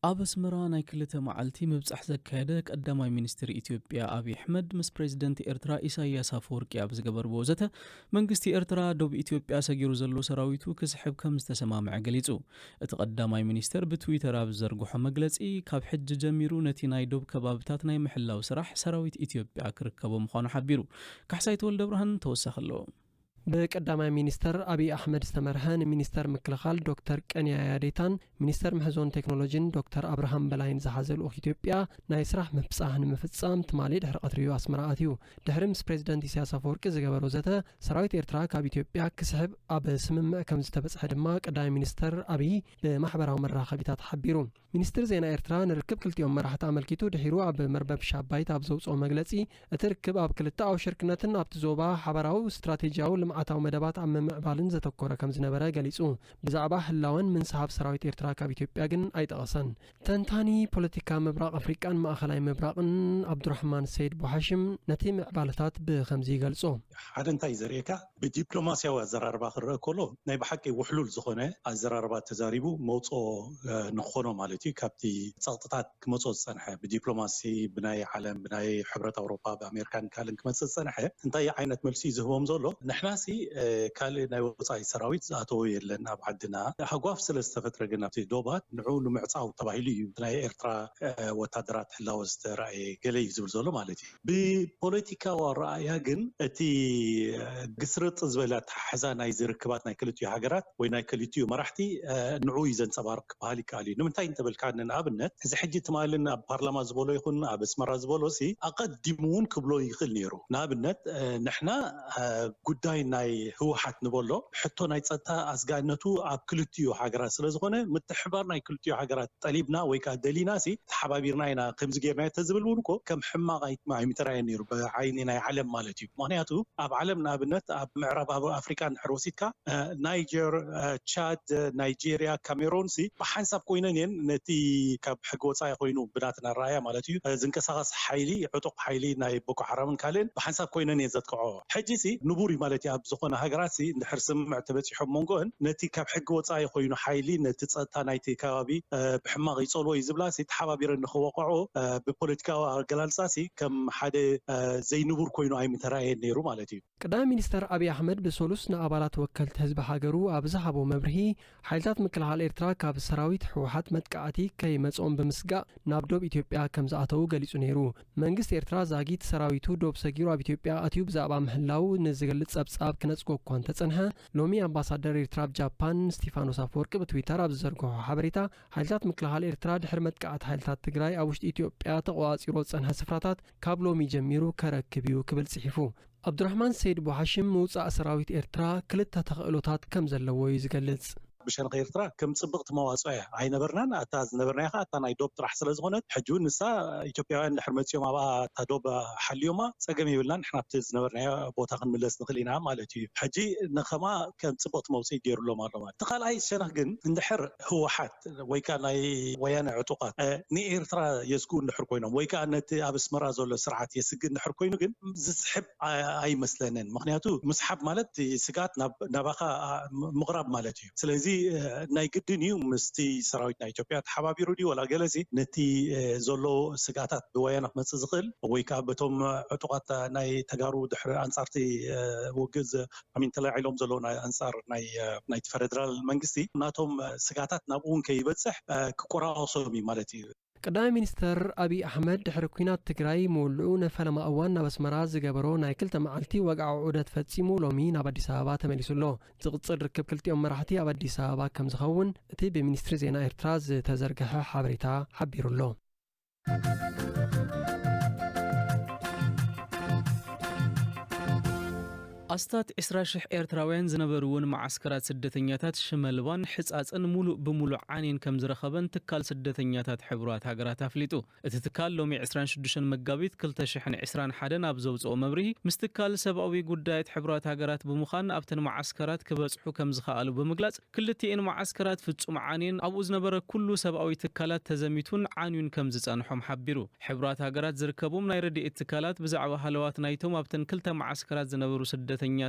ኣብ ኣስመራ ናይ ክልተ መዓልቲ ምብጻሕ ዘካየደ ቀዳማይ ሚኒስትር ኢትዮጵያ ኣብይ ኣሕመድ ምስ ፕሬዝደንት ኤርትራ ኢሳያስ ኣፈወርቂ ኣብ ዝገበርዎ ዘተ፣ መንግስቲ ኤርትራ ዶብ ኢትዮጵያ ሰጊሩ ዘሎ ሰራዊቱ ክስሕብ ከም ዝተሰማምዐ ገሊጹ። እቲ ቀዳማይ ሚኒስተር ብትዊተር ኣብ ዝዘርግሖ መግለጺ፣ ካብ ሕጂ ጀሚሩ ነቲ ናይ ዶብ ከባብታት ናይ ምሕላው ስራሕ ሰራዊት ኢትዮጵያ ክርከቦ ምዃኑ ሓቢሩ። ካሕሳይ ተወልደ ብርሃን ተወሳኺ ኣለዎ። ብቀዳማይ ሚኒስተር ኣብይ ኣሕመድ ዝተመርሐ ንሚኒስተር ምክልኻል ዶክተር ቀንያ ያዴታን ሚኒስተር ምህዞን ቴክኖሎጂን ዶክተር ኣብርሃም በላይን ዝሓዘ ልኡኽ ኢትዮጵያ ናይ ስራሕ ምብጻሕ ንምፍጻም ትማሊ ድሕሪ ቀትሪ እዩ ኣስመራ ኣትዩ። ድሕሪ ምስ ፕሬዝደንት ኢሳያስ ኣፈወርቂ ዝገበሮ ዘተ፣ ሰራዊት ኤርትራ ካብ ኢትዮጵያ ክስሕብ ኣብ ስምምዕ ከም ዝተበጽሐ ድማ ቀዳማይ ሚኒስተር ኣብይ ብማሕበራዊ መራኸቢታት ሓቢሩ። ሚኒስትሪ ዜና ኤርትራ ንርክብ ክልቲኦም መራሕቲ ኣመልኪቱ ድሒሩ ኣብ መርበብ ሻባይት ኣብ ዘውጽኦ መግለጺ፣ እቲ ርክብ ኣብ ክልተኣዊ ሽርክነትን ኣብቲ ዞባ ሓባራዊ ስትራቴጂያዊ ልምዓታዊ መደባት ኣብ ምምዕባልን ዘተኮረ ከም ዝነበረ ገሊጹ። ብዛዕባ ህላወን ምንስሃብ ሰራዊት ኤርትራ ካብ ኢትዮጵያ ግን ኣይጠቐሰን። ተንታኒ ፖለቲካ ምብራቕ ኣፍሪቃን ማእኸላይ ምብራቕን ኣብዱራሕማን ሰይድ ቡሓሽም ነቲ ምዕባለታት ብኸምዚ ይገልጾ። ሓደ እንታይ ዘርእየካ፣ ብዲፕሎማስያዊ ኣዘራርባ ክረአ ከሎ ናይ ብሓቂ ውሕሉል ዝኾነ ኣዘራርባ ተዛሪቡ መውፅኦ፣ እ፣ ንክኾኖ ማለት እዩ። ካብቲ ፀቕጥታት ክመፅኦ ዝፀንሐ፣ ብዲፕሎማሲ፣ ብናይ ዓለም፣ ብናይ ሕብረት ኣውሮፓ፣ ብኣሜሪካን ካልእን ክመፅእ ዝፀንሐ እንታይ ዓይነት መልሲ እዩ ዝህቦም ዘሎ? ንሕናሲ፣ እ፣ ካልእ ናይ ወፃኢ ሰራዊት ዝኣተወ የለን ኣብ ዓድና። ሃጓፍ ስለ ዝተፈጥረ ግን ኣብቲ ዶባት ንዕኡ ንምዕፃው ተባሂሉ እዩ ናይ ኤርትራ፣ እ፣ ወታደራት ህላወ ዝተራእየ ገለ እዩ ዝብል ዘሎ ማለት እዩ። ብፖለቲካዊ ኣረኣእያ ግን እቲ፣ እ፣ ግስርጥ ዝበለ ኣተሓሕዛ ናይዚ ርክባት ናይ ክልቲኡ ሃገራት ወይ ናይ ክልቲኡ መራሕቲ፣ እ፣ ንዕኡ እዩ ዘንጸባርቕ ክበሃል ይከኣል እዩ። ንምንታይ እንተበልካ፣ ንኣብነት፣ እዚ ሕጂ ትማልን ኣብ ፓርላማ ዝበሎ ይኹን ኣብ ኣስመራ ዝበሎ ሲ ኣቐዲሙ እውን ክብሎ ይኽእል ነይሩ። ንኣብነት፣ እ፣ ንሕና፣ እ፣ ጉዳይ ናይ ህወሓት ንበሎ ሕቶ ናይ ጸጥታ ኣስጋእነቱ ኣብ ክልቲኡ ሃገራት ስለ ዝኾነ፣ ምትሕባር ናይ ክልቲኡ ሃገራት ጠሊብና ወይ ከኣ ደሊና ሲ ተሓባቢርና ኢና ከምዚ ጌርና ተዝብል እውን እኮ ከም ሕማቕ ኣይ-፣ ኣይምተራእየን ነይሩ ብዓይኒ ናይ ዓለም ማለት እዩ። ምኽንያቱ ኣብ ዓለም ንኣብነት ኣብ ምዕራብ ኣብ ኣፍሪቃ እንድሕር ወሲድካ፣ እ፣ ናይጀር፣ እ፣ ቻድ፣ እ፣ ናይጄርያ፣ ካሜሮን ሲ ብሓንሳብ ኮይነን እየን ነቲ ካብ ሕጊ ወጻኢ ኮይኑ ብናትና ረኣያ ማለት እዩ፣ እ፣ ዝንቀሳቐስ ሓይሊ፣ ዕጡቕ ሓይሊ ናይ ቦኮ ሓራምን ካልእን ብሓንሳብ ኮይነን እየን ዘጥቅዖ። ሕጂ ሲ ንቡር እዩ ማለት እዩ። ኣብ ዝኾነ ሃገራት ሲ እንድሕር ስምምዕ ተበጺሑ ኣብ መንጎአን ነቲ ካብ ሕጊ ወጻኢ ኮይኑ ሓይሊ ነቲ ጸጥታ ናይቲ ከባቢ፣ እ፣ ብሕማቕ ይጸልዎ እዩ ዝብላ ሲ ተሓባቢረን ንኽወቕዖ፣ እ፣ ብፖለቲካዊ ኣገላልጻ ሲ ከም ሓደ፣ እ፣ ዘይንቡር ኮይኑ ኣይምተራእየን ነይሩ ማለት እዩ። ቀዳማይ ሚኒስተር ኣብይ ኣሕመድ ብሰሉስ ንኣባላት ወከልቲ ህዝቢ ሃገሩ ኣብ ዝሃቦ መብርሂ፣ ሓይልታት ምክልኻል ኤርትራ ካብ ሰራዊት ህወሓት መጥቃዕቲ ከይመጽኦም ብምስጋእ ናብ ዶብ ኢትዮጵያ ከም ዝኣተዉ ገሊጹ ነይሩ። መንግስቲ ኤርትራ ዛጊት ሰራዊቱ ዶብ ሰጊሩ ኣብ ኢትዮጵያ ኣትዩ ብዛዕባ ምህላዉ ንዝገልጽ ጸብጻብ ክነጽጎ እኳ እንተጸንሐ፣ ሎሚ ኣምባሳደር ኤርትራ ኣብ ጃፓን ስቲፋኖስ ኣፈወርቂ ብትዊተር ኣብ ዝዘርግሖ ሓበሬታ፣ ሓይልታት ምክልኻል ኤርትራ ድሕሪ መጥቃዕቲ ሓይልታት ትግራይ ኣብ ውሽጢ ኢትዮጵያ ተቖጻጺሮ ዝጸንሐ ስፍራታት ካብ ሎሚ ጀሚሩ ከረክብ እዩ ክብል ጽሒፉ። ኣብዱራሕማን ሰይድ ቡሓሽም ምውጻእ ሰራዊት ኤርትራ ክልተ ተኽእሎታት ከም ዘለዎ እዩ ዝገልጽ። ብሸነኽ ኤርትራ ከም ጽብቕቲ መዋጽኦ እያ ኣይነበርናን። ኣታ ዝነበርናያ ኸኣ ኣታ ናይ ዶብ ጥራሕ ስለ ዝኾነት፣ ሕጂ እውን ንሳ ኢትዮጵያውያን እንድሕር መጺኦም ኣብኣ እታ ዶብ ሓልዮማ ጸገም የብልናን፣ ንሕና ኣብቲ ዝነበርናዮ ቦታ ክንምለስ ንኽእል ኢና ማለት እዩ። ሕጂ ንኸማ ከም ጽብቕቲ መውጽኢ ገይሩሎም ኣሎ ማለት። እቲ ካልኣይ ሸነኽ ግን እንድሕር ህወሓት ወይ ከኣ ናይ ወያነ ዕጡቓት፣ እ፣ ንኤርትራ የስግኡ እንድሕር ኮይኖም ወይ ከኣ ነቲ ኣብ ኣስመራ ዘሎ ስርዓት የስግእ እንድሕር ኮይኑ ግን ዝስሕብ ኣ-፣ ኣይመስለንን። ምኽንያቱ ምስሓብ ማለት እቲ ስግኣት ናብ፣ ናባኻ፣ ኣ፣ ም-፣ ምቕራብ ማለት እዩ። ስለዚ፣ እ፣ ናይ ግድን እዩ ምስቲ ሰራዊት ናይ ኢትዮጵያ ተሓባቢሩ ድዩ ወላ ገለሲ ነቲ፣ እ፣ ዘሎ ስግኣታት ብወያነ ክመጽእ ዝኽእል ወይ ከኣ በቶም ዕጡቓት ናይ ተጋሩ ድሕሪ ኣንጻርቲ፣ እ፣ ውግእ ዝ-፣ ኣሚን ተላዒሎም ዘለዉ ናይ ኣንጻር ናይ፣ እ፣ ናይቲ ፈደራል መንግስቲ ናቶም፣ እ፣ ስግኣታት ናብኡ እውን ከይበጽሕ፣ እ፣ ክቆራቆሶም እዩ ማለት እዩ። ቀዳማይ ሚኒስተር ኣብይ ኣሕመድ ድሕሪ ኲናት ትግራይ ምውልዑ ንፈለማ እዋን ናብ ኣስመራ ዝገበሮ ናይ ክልተ መዓልቲ ወግዓዊ ዑደት ፈጺሙ ሎሚ ናብ ኣዲስ ኣበባ ተመሊሱ ኣሎ። ዝቕጽል ርክብ ክልቲኦም መራሕቲ ኣብ ኣዲስ ኣበባ ከም ዝኸውን እቲ ብሚኒስትሪ ዜና ኤርትራ ዝተዘርግሐ ሓበሬታ ሓቢሩ ኣሎ። ኣስታት ዕስራ ሽሕ ኤርትራውያን ዝነበርወን መዓስከራት ስደተኛታት ሽመልባን ሕጻጽን ሙሉእ ብሙሉእ ዓንየን ከም ዝረኸበን ትካል ስደተኛታት ሕቡራት ሃገራት ኣፍሊጡ። እቲ ትካል ሎሚ ዕስራን ሽዱሽተን መጋቢት ክልተ ሽሕን ዕስራን ሓደን ኣብ ዘውጽኦ መብርሂ፣ ምስ ትካል ሰብኣዊ ጉዳያት ሕቡራት ሃገራት ብምዃን ኣብተን መዓስከራት ክበጽሑ ከም ዝኸኣሉ ብምግላጽ፣ ክልቲኤን መዓስከራት ፍጹም ዓንየን ኣብኡ ዝነበረ ኩሉ ሰብኣዊ ትካላት ተዘሚቱን ዓንዩን ከም ዝጸንሖም ሓቢሩ። ሕቡራት ሃገራት ዝርከቦም ናይ ረድኤት ትካላት ብዛዕባ ሃለዋት ናይቶም ኣብተን ክልተ መዓስከራት ዝነበሩ ስደተኛታት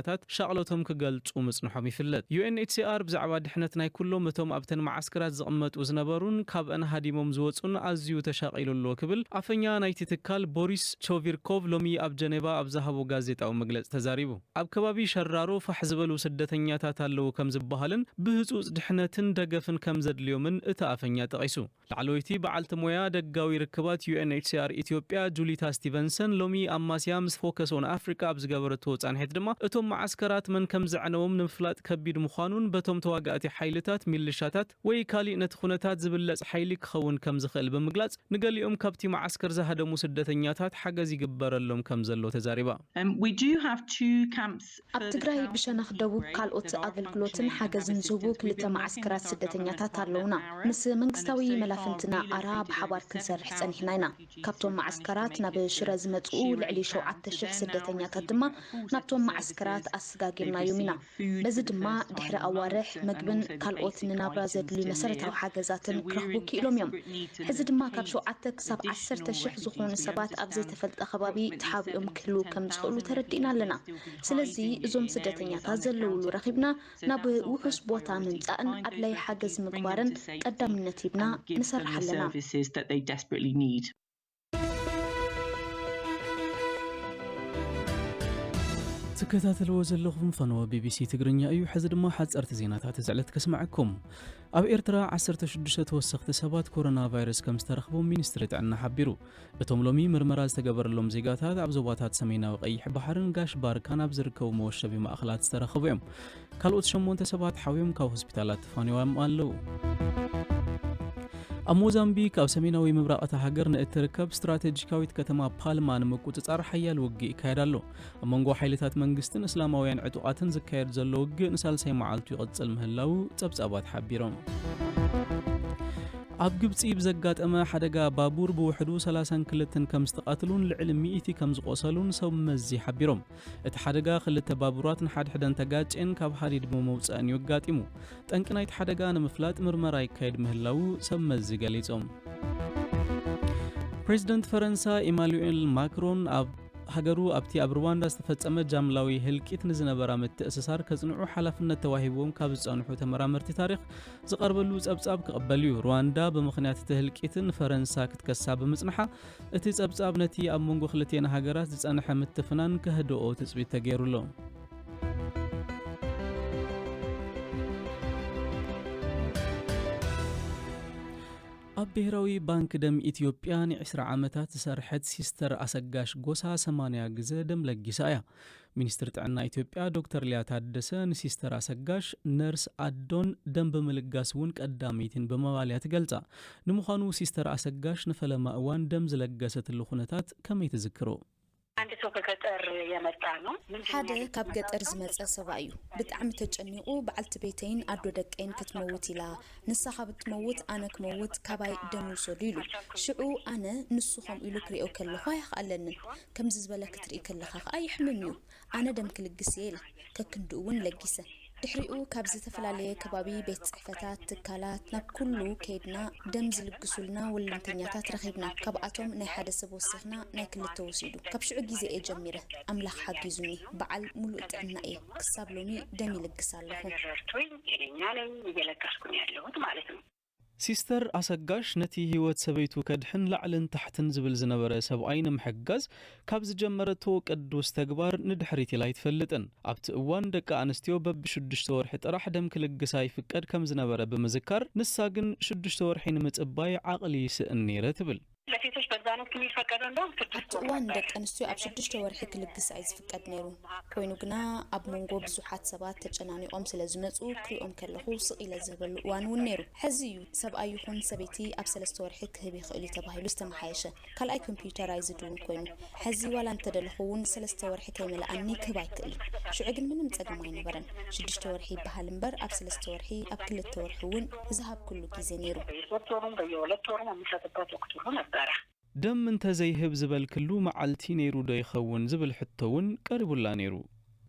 ሻቕሎቶም ክገልጹ ምጽንሖም ይፍለጥ። ዩ ኤን ኤች ሲ ኣር ብዛዕባ ድሕነት ናይ ኩሎም እቶም ኣብተን መዓስከራት ዝቕመጡ ዝነበሩን ካብአን ሃዲሞም ዝወጹን ኣዝዩ ተሻቒሉ ኣሎ ክብል ኣፈኛ ናይቲ ትካል ቦሪስ ቾቪርኮቭ ሎሚ ኣብ ጀኔቫ ኣብ ዝሃቦ ጋዜጣዊ መግለጺ ተዛሪቡ። ኣብ ከባቢ ሸራሮ ፋሕ ዝበሉ ስደተኛታት ኣለዉ ከም ዝበሃልን ብህጹጽ ድሕነትን ደገፍን ከም ዘድልዮምን እቲ ኣፈኛ ጠቒሱ። ላዕለወይቲ በዓልቲ ሞያ ደጋዊ ርክባት ዩ ኤን ኤች ሲ ኣር ኢትዮጵያ ጁሊታ ስቲቨንሰን ሎሚ ኣማስያ ምስ ፎከስ ኦን ኣፍሪካ ኣብ ዝገበረቶ ጻንሒት ድማ እቶም መዓስከራት መን ከም ዘዕነዎም ንምፍላጥ ከቢድ ምዃኑን በቶም ተዋጋእቲ ሓይልታት፣ ሚልሻታት ወይ ካሊእ ነቲ ኩነታት ዝብለጽ ሓይሊ ክኸውን ከም ዝኽእል ብምግላጽ ንገሊኦም ካብቲ መዓስከር ዝሃደሙ ስደተኛታት ሓገዝ ይግበረሎም ከም ዘሎ ተዛሪባ። Um, we do have two camps ኣብ ትግራይ ብሸነኽ ደቡብ ካልኦት ኣገልግሎትን ሓገዝን ዝህቡ ክልተ መዓስከራት ስደተኛታት ኣለውና። ምስ መንግስታዊ መላፍንትና ኣራ ብሓባር ክንሰርሕ ጸኒሕና ኢና። ካብቶም መዓስከራት ናብ ሽረ ዝመጽኡ ልዕሊ ሸውዓተ ሽሕ ስደተኛታት ድማ ናብቶም መዓስከራት ኣስጋጊርናዮም ኢና። በዚ ድማ ድሕሪ ኣዋርሕ መግብን ካልኦት ንናብራ ዘድልዩ መሰረታዊ ሓገዛትን ክረኽቡ ክኢሎም እዮም። ሕዚ ድማ ካብ ሸውዓተ ክሳብ ዓሰርተ ሽሕ ዝኾኑ ሰባት ኣብ ዘይተፈልጠ ከባቢ ተሓቢኦም ክህልዉ ከም ዝኽእሉ ተረዲእና ኣለና። ስለዚ እዞም ስደተኛታት ዘለውሉ ረኺብና ናብ ውሑስ ቦታ ምምጻእን ኣድላይ ሓገዝ ምግባርን ቀዳምነት ሂብና ንሰርሕ ኣለና። ትከታተልዎ ዘለኹም ፈነወ ቢቢሲ ትግርኛ እዩ። ሕዚ ድማ ሓፀርቲ ዜናታት እዚ ዕለት ከስምዐኩም። ኣብ ኤርትራ ዓሰርተ ሽዱሽተ ተወሰኽቲ ሰባት ኮሮና ቫይረስ ከም ዝተረኽቦም ሚኒስትሪ ጥዕና ሓቢሩ። እቶም ሎሚ ምርመራ ዝተገበረሎም ዜጋታት ኣብ ዞባታት ሰሜናዊ ቀይሕ ባሕርን ጋሽ ባርካን ኣብ ዝርከቡ መወሸቢ ማእኸላት ዝተረኸቡ እዮም። ካልኦት ሸሞንተ ሰባት ሓውዮም ካብ ሆስፒታላት ተፋኒዎም ኣለዉ። ኣብ ሞዛምቢክ ኣብ ሰሜናዊ ምብራቕ እታ ሃገር ንእትርከብ ስትራቴጂካዊት ከተማ ፓልማ ንምቁጽጻር ሓያል ውግእ ይካየድ ኣሎ። ኣብ መንጎ ሓይልታት መንግስትን እስላማውያን ዕጡቓትን ዝካየድ ዘሎ ውግእ ንሳልሳይ መዓልቱ ይቕጽል ምህላዉ ጸብጻባት ሓቢሮም። ኣብ ግብጺ ብዘጋጠመ ሓደጋ ባቡር ብውሕዱ ሰላሳን ክልተን ከም ዝተቓትሉን ልዕሊ ሚእቲ ከም ዝቖሰሉን ሰብ መዚ ሓቢሮም። እቲ ሓደጋ ክልተ ባቡራት ንሓድሕደን ተጋጭየን ካብ ሃዲድ ብምውጻእን እዩ ኣጋጢሙ። ጠንቂ ናይቲ ሓደጋ ንምፍላጥ ምርመራ ይካየድ ምህላዉ ሰብ መዚ ገሊጾም። ፕሬዚደንት ፈረንሳ ኢማኑኤል ማክሮን ኣብ ሃገሩ ኣብቲ ኣብ ሩዋንዳ ዝተፈጸመ ጃምላዊ ህልቂት ንዝነበራ ምትእስሳር ከጽንዑ ሓላፍነት ተዋሂብዎም ካብ ዝጸንሑ ተመራመርቲ ታሪኽ ዝቐርበሉ ጸብጻብ ክቕበል እዩ። ሩዋንዳ ብምኽንያት እቲ ህልቂት ንፈረንሳ ክትከሳ ብምጽንሓ እቲ ጸብጻብ ነቲ ኣብ መንጎ ክልቲኤን ሃገራት ዝጸንሐ ምትፍናን ከህድኦ ትጽቢት ተገይሩሎ። ኣብ ብሄራዊ ባንክ ደም ኢትዮጵያ ንዕስራ ዓመታት ዝሰርሐት ሲስተር ኣሰጋሽ ጎሳ ሰማንያ ግዘ ደም ለጊሳ እያ። ሚኒስትር ጥዕና ኢትዮጵያ ዶክተር ሊያ ታደሰ ንሲስተር ኣሰጋሽ ነርስ ኣዶን ደም ብምልጋስ እውን ቀዳመይትን ብምባል እያ ትገልጻ። ንምዃኑ ሲስተር ኣሰጋሽ ንፈለማ እዋን ደም ዝለገሰትሉ ኩነታት ከመይ ትዝክሮ? አንድ ሰው ከገጠር የመጣ ነው። ሓደ ካብ ገጠር ዝመጸ ሰብኣይ እዩ። ብጣዕሚ ተጨኒቑ በዓልቲ ቤተይን ኣዶ ደቀይን ክትመውት ኢላ፣ ንሳ ካብ እትመውት ኣነ ክመውት ካባይ ደም ውሰዱ ኢሉ። ሽዑ ኣነ ንሱ ከምኡ ኢሉ ክሪኦ ከለኹ ኣይኽኣለንን። ከምዚ ዝበለ ክትርኢ ከለኻ ኸኣ የሕምም እዩ። ኣነ ደም ክልግስ እየ ኢለ። ከክንድኡ እውን ለጊሰ። ድሕሪኡ ካብ ዝተፈላለየ ከባቢ ቤት ጽሕፈታት፣ ትካላት ናብ ኩሉ ከይድና ደም ዝልግሱልና ወለንተኛታት ረኺብና። ካብኣቶም ናይ ሓደ ሰብ ወሲኽና ናይ ክልተ ወሲዱ። ካብ ሽዑ ግዜ እየ ጀሚረ ኣምላኽ ሓጊዙኒ በዓል ሙሉእ ጥዕና እየ። ክሳብ ሎሚ ደም ይልግስ ኣለኹ። ተረድቶኝ ጤነኛ ነኝ፣ እየለገስኩ ነው ያለሁት ማለት ነው። ሲስተር ኣሰጋሽ ነቲ ህይወት ሰበይቱ ከድሕን ላዕልን ታሕትን ዝብል ዝነበረ ሰብኣይ ንምሕጋዝ ካብ ዝጀመረቶ ቅዱስ ተግባር ንድሕሪት ኢላ ኣይትፈልጥን። ኣብቲ እዋን ደቂ ኣንስትዮ በብሽዱሽተ ወርሒ ጥራሕ ደም ክልግሳ ይፍቀድ ከም ዝነበረ ብምዝካር፣ ንሳ ግን ሽዱሽተ ወርሒ ንምጽባይ ዓቕሊ ይስእን ነይረ ትብል። ለሴቶች በዛን ወቅት የሚፈቀደው እንደውም ስድስት ኣብቲ እዋን ደቂ ኣንስትዮ ኣብ ሽዱሽተ ወርሒ ክልግሳ እዩ ዝፍቀድ ነይሩ። ኮይኑ ግና ኣብ መንጎ ብዙሓት ሰባት ተጨናኒቖም ስለ ዝመፁ ክሪኦም ከለኹ ስቕ ኢለ ዝህበሉ እዋን እውን ነይሩ። ሕዚ እዩ ሰብኣይ ይኹን ሰበይቲ ኣብ ሰለስተ ወርሒ ክህብ ይኽእል እዩ ተባሂሉ ዝተመሓየሸ። ካልኣይ ኮምፒውተራይዝድ እውን ኮይኑ፣ ሕዚ ዋላ እንተደለኹ እውን ሰለስተ ወርሒ ከይመልኣኒ ክህብ ኣይክእልን። ሽዑ ግን ምንም ፀገም ኣይነበረን። ሽዱሽተ ወርሒ ይበሃል እምበር ኣብ ሰለስተ ወርሒ ኣብ ክልተ ወርሒ እውን ዝሃብኩሉ ግዜ ነይሩ። በየሶስት ወሩም በየሁለት ወሩም የሚሰጥበት ወቅት ሁሉ ነበረ። ደም እንተዘይህብ ዝበልክሉ መዓልቲ ነይሩ ዶ ይኸውን ዝብል ሕቶ እውን ቀሪቡላ ነይሩ።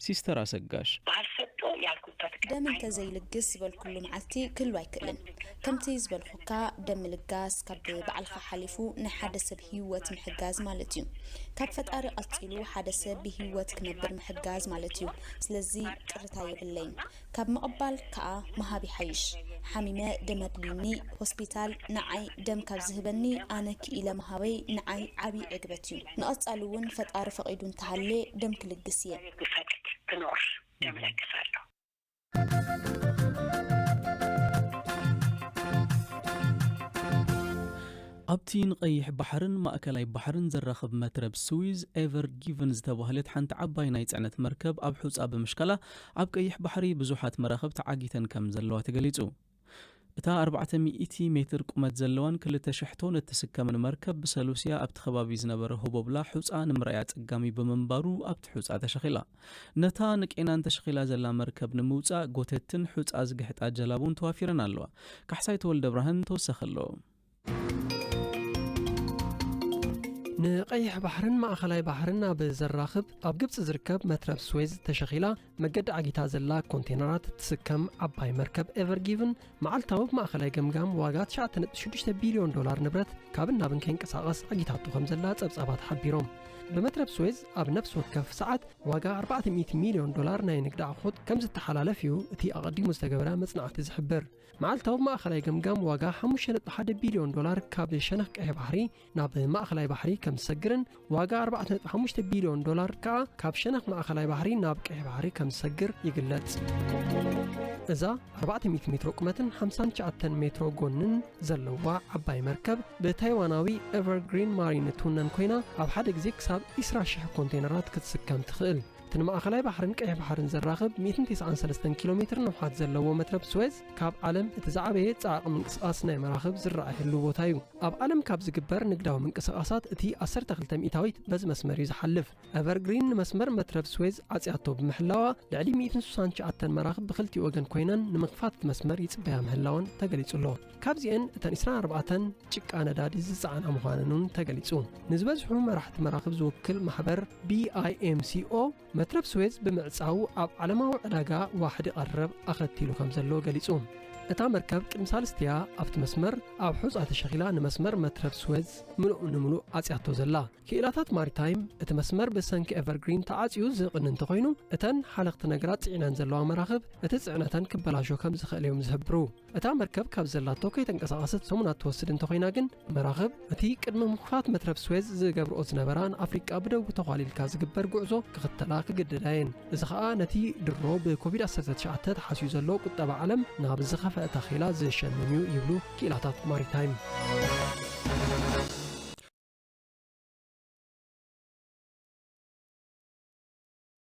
ሲስተር ኣሰጋሽ ባልሰጦ ያልኩበት ደም እንተዘይልግስ ዝበልኩሉ መዓልቲ ክህሉ ኣይክእልን። ከምቲ ዝበልኩካ ደም ምልጋስ ካብ ባዕልኻ ሓሊፉ ንሓደ ሰብ ህይወት ምሕጋዝ ማለት እዩ። ካብ ፈጣሪ ቀፂሉ ሓደ ሰብ ብህይወት ክነብር ምሕጋዝ ማለት እዩ። ስለዚ ቅርታ የብለይን። ካብ ምቕባል ከዓ ምሃብ ይሓይሽ። ሓሚመ ደም ኣድልዩኒ ሆስፒታል ንዓይ ደም ካብ ዝህበኒ ኣነ ክኢለ ምሃበይ ንዓይ ዓብዪ ዕግበት እዩ። ንቐፃሊ እውን ፈጣሪ ፈቒዱ እንተሃልየ ደም ክልግስ እየ። ክፈቅድ ክኖር ደም ለግሳለሁ። ኣብቲ ንቐይሕ ባሕርን ማእከላይ ባሕርን ዘራኽብ መትረብ ስዊዝ ኤቨር ጊቨን ዝተባህለት ሓንቲ ዓባይ ናይ ጽዕነት መርከብ ኣብ ሑጻ ብምሽካላ ኣብ ቀይሕ ባሕሪ ብዙሓት መራኽብ ተዓጊተን ከም ዘለዋ ተገሊጹ። እታ ኣርባዕተ ሚእቲ ሜትር ቁመት ዘለዋን ክልተ ሽሕ ቶን እትስከምን መርከብ ብሰሉስያ ኣብቲ ከባቢ ዝነበረ ህቦብላ ሑጻ ንምርኣያ ኣጸጋሚ ብምንባሩ ኣብቲ ሑጻ ተሸኺላ። ነታ ንቄናን ተሸኺላ ዘላ መርከብ ንምውጻእ ጎተትን ሑጻ ዝግሕጣ ጀላቡን ተዋፊረን ኣለዋ። ካሕሳይ ተወልደ ብርሃን ተወሳኺ ኣለዎ። ንቀይሕ ባሕርን ማእኸላይ ባሕርን ኣብ ዘራኽብ ኣብ ግብፂ ዝርከብ መትረብ ስዌዝ ተሸኺላ መገዲ ዓጊታ ዘላ ኮንቴነራት ትስከም ዓባይ መርከብ ኤቨርጊቭን መዓልታዊ ብማእኸላይ ገምጋም ዋጋ ትሽዓተ ነጥቢ ሽዱሽተ ቢልዮን ዶላር ንብረት ካብን ናብን ከይንቀሳቐስ ዓጊታቶ ከም ዘላ ጸብጻባት ሓቢሮም። ብመትረብ ስዌዝ ኣብ ነፍሲ ወከፍ ሰዓት ዋጋ ኣርባዕተ ሚእቲ ሚልዮን ዶላር ናይ ንግዲ ኣቑሑት ከም ዝተሓላለፍ እዩ እቲ ኣቐዲሙ ዝተገበረ መጽናዕቲ ዝሕብር። መዓልታዊ ማእኸላይ ገምጋም ዋጋ ሓሙሽተ ነጥቢ ሓደ ቢልዮን ዶላር ካብ ሸነኽ ቀይሕ ባሕሪ ናብ ማእኸላይ ባሕሪ ከም ዝሰግርን ዋጋ ኣርባዕተ ነጥቢ ሓሙሽተ ቢልዮን ዶላር ከኣ ካብ ሸነኽ ማእኸላይ ባሕሪ ናብ ቀይሕ ባሕሪ ከም ዝሰግር ይግለጽ። እዛ ኣርባዕተ ሚእቲ ሜትሮ ቁመትን ሓምሳን ትሽዓተን ሜትሮ ጎንን ዘለዋ ዓባይ መርከብ ብታይዋናዊ ኤቨርግሪን ማሪን እትውነን ኮይና ኣብ ሓደ ግዜ ክሳብ ዕስራ ሽሕ ኮንቴነራት ክትስከም ትኽእል። እቲ ንማእኸላይ ባሕርን ቀይሕ ባሕርን ዘራኽብ ሚእትን ተስዓን ሰለስተን ኪሎ ሜትር ንውሓት ዘለዎ መትረብ ስዌዝ ካብ ዓለም እቲ ዝዓበየ ጻዕቒ ምንቅስቓስ ናይ መራኽብ ዝረኣየሉ ቦታ እዩ። ኣብ ዓለም ካብ ዝግበር ንግዳዊ ምንቅስቓሳት እቲ ዓሰርተ ክልተ ሚእታዊት በዚ መስመር እዩ ዝሓልፍ። ኤቨርግሪን ንመስመር መትረብ ስዌዝ ዓጽያቶ ብምሕላዋ ልዕሊ ሚእትን ስሳን ትሽዓተን መራኽብ ብኽልቲኡ ወገን ኮይነን ንምኽፋት እቲ መስመር ይጽበያ ምህላወን ተገሊጹ ኣሎ። ካብዚኤን እተን ዕስራን ኣርባዕተን ጭቃ ነዳዲ ዝጸዓና ምዃነን እውን ተገሊጹ። ንዝበዝሑ መራሕቲ መራኽብ ዝውክል ማሕበር ቢ ኣይ ኤም ሲ ኦ መትረብ ስዌዝ ብምዕጻው ኣብ ዓለማዊ ዕዳጋ ዋሕዲ ቀረብ ኣኸቲሉ ከም ዘሎ ገሊጹ። እታ መርከብ ቅድሚ ሳልስቲያ ኣብቲ መስመር ኣብ ሑጻ ተሸኺላ ንመስመር መትረብ ስዌዝ ምሉእ ንምሉእ ዓጽያቶ ዘላ። ክኢላታት ማሪታይም እቲ መስመር ብሰንኪ ኤቨርግሪን ተዓጽዩ ዝቕኒ እንተኾይኑ እተን ሓለኽቲ ነገራት ጽዒነን ዘለዋ መራኽብ እቲ ጽዕነተን ክበላሾ ከም ዝኽእል እዮም ዝሕብሩ። እታ መርከብ ካብ ዘላቶ ከይተንቀሳቐሰት ሰሙናት ትወስድ እንተኾይና ግን መራኽብ እቲ ቅድሚ ምኽፋት መትረብ ስዌዝ ዝገብርኦ ዝነበራ ንኣፍሪቃ ብደቡብ ተዃሊልካ ዝግበር ጉዕዞ ክኽተላ ክግድዳ እየን። እዚ ኸኣ ነቲ ድሮ ብኮቪድ ዓሰርተ ትሽዓተ ተሓስዩ ዘሎ ቁጠባ ዓለም ናብ ዝኸፍአ ታኼላ ዝሸምም እዩ ይብሉ ክኢላታት ማሪታይም።